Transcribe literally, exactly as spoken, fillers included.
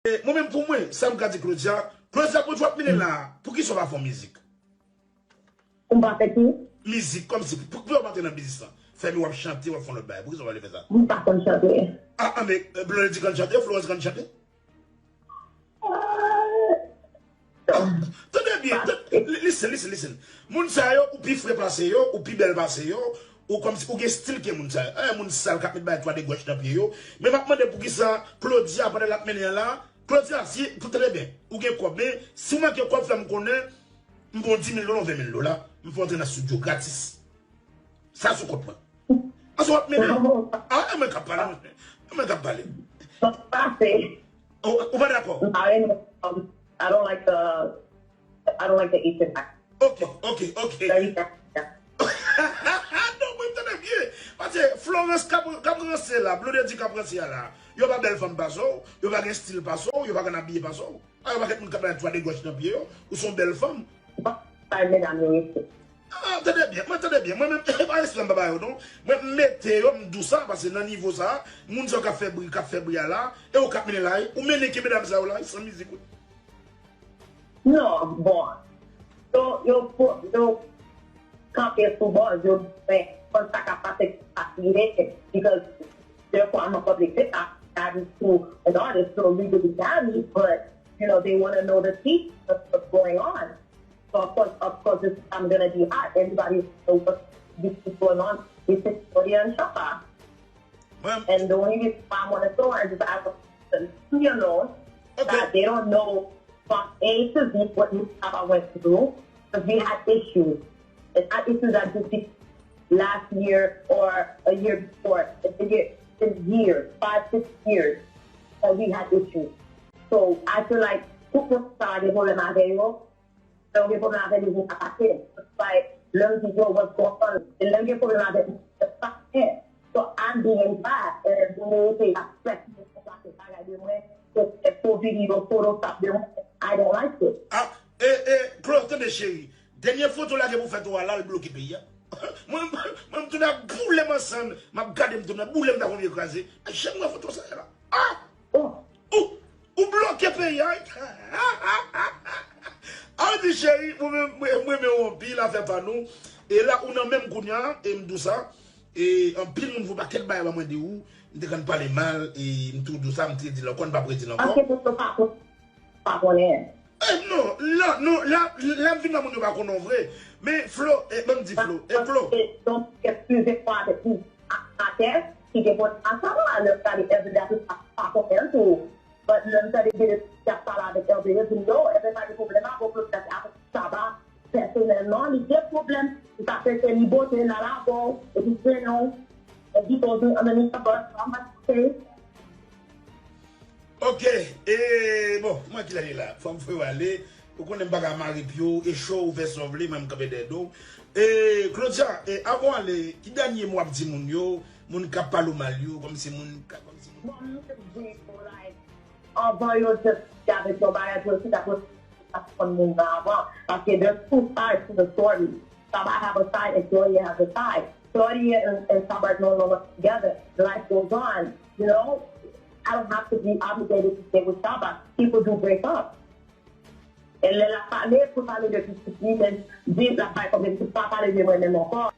E, mwen menm pou mwen, sa m ka di Claudia, Claudia, pou w ap mennen la, poukisa w pa fè yon mizik? Ou pa fè ki? Mizik, kòmsi, pou, pou w antre nan biznis lan. Fè mi w ap chante, w ap fè yon lòt bagay. Poukisa w pa vle fè sa? M pa konn chante. Ah, ah, men, Blondedy konn chante, Florence konn chante? Tande byen, listen, listen, listen. Moun sa yo, ou pi fre pase yo, ou pi bèl pase yo, ou kòmsi, ou gen stil ke moun sa yo. An, moun sal k ap met bagay twa de gòch nan pye yo. Men m ap mande poukisa Claudia, pandan l ap mennen an la, Claudia, si, pou tande byen, ou gen kòb, men si w manke kòb, fè m konnen, m ba w dis mil dola, ven mil dola, m fè w antre nan estidyo gratis. Sa sou kont mwen. Anso w ap mennen. Ah, e mwen k ap pale, mesye. E mwen k ap pale. Ou pa dakò? I don't like the I don't like the Asian accent. Ok, ok, ok. Non, mwen tande byen. Paske Florence k ap ranse la, Blondedy k ap ranse a la. Yo pa bèl fanm pase w, yo pa gen stil pase w, yo pa konn abiye pase w. A yo pa kèt moun k ap bay twa de gòch nan pye yo, ou se yon bèl fanm. Bay medam yo respè. Ah, tande byen, mwen tande byen. Mwen menm, e pa respè m pa ba yo non. Mwen m mete yo, m di w sa, paske nan nivo sa, moun sa yo k ap fè bri, k ap fè bri a la, e ou k ap mennen la, ou mennen ke medam sa yo la, san mizik wi. Non, bon. Yo, yo, yo kanpe sou bòz, yo, men, konn sa k ap pase ki pa rive, because therefore I'm a public figure, I have to, an artist, so legally married, but, you know, they want to know the tea, what's, what's going on. So of course, of course, this, I'm going to be hot. Everybody knows what this is going on. This is Claudia and Shaka. And the only reason why I want to go is I want to leave me alone. Okay. That they don't know from A to Z what Miss Papa went through. Because we had issues. It's not issues that just be last year or a year before. It's a year, it's years, five, six years that we had issues. So I feel like tout moun sa gen pwoblèm avè yo. Lè w gen pwoblèm avè li, vin atake m. Like, lè m di yo what's going on, lè m gen pwoblèm avè li, se pa fè. So I'm being bad, and then they say, I expect you to like the bagay de mwen, to, to video, Photoshop de mwen. I don't like it. Ah, eh, eh, Claudia, tande cheri. Dènye foto w lage pou fèt ou a la, l bloke peyi a. Mwen, mwen, m tounen ak boule m ansanm, m ap gade m tounen, boule m ta konn vye kraze. Ay, jan m wè foto sa ye la. Ah! Ou, ou bloke peyi a wi. Arly cheri, mwen menm, mwen, mwen renmen w anpil, afè pa nou. E la, ou nan menm kounye a, e m di w sa. E anpil moun fè yon pakèt bagay ba mwen de ou. M te konn pale mal, e m tou di w sa, m te di l ankò, m p ap redi l ankò. Paske moun yo pa konn, pa konnen. Eh, non, la, non, la, la m vin wè moun yo pa konnen w vre. Men, Flo, eh, ban m di Flo, eh, Flo. Donk, eskize mwen avèk ou. Atè, ki te pote ansanm la, lè m gade Elvira tou sa pa konnen l tou. But lè m tande de ki ap pale avèk Elvira, yo di m, yo, Elvira pa gen pwoblèm avè w, Claudia se avèk Saba pèsonèlman, li gen pwoblèm, li pa prese li bote nan labo, epi prenon, epi tonton, an menm tan, bòs, an pa se. Ok, e, bon, mwen ki lè li la, fò m fè w ale, ou konnen m pa ka mare pye w, e cho ou fè sa w vle, mwen m kanpe dèyè do w. E, Claudia, e, avan w ale, ki dènye mo w ap di moun yo, moun k ap pale w mal yo, kòmsi moun, kòmsi moun. Bon, m te di, like, avan yo just di avèk yon bagay pou yo chita pou yo chita konn moun nan avan. Paske there's two sides to the story. Saba have a side and Claudia has a side. Claudia and, and Saba is no longer together. Life goes on, you know? I don't have to be obligated to stay with Saba. People do break up. E lè l ap pale, pou pale de pitit li, men di l ap bay kòb epi pa pale de mwen menm ankò.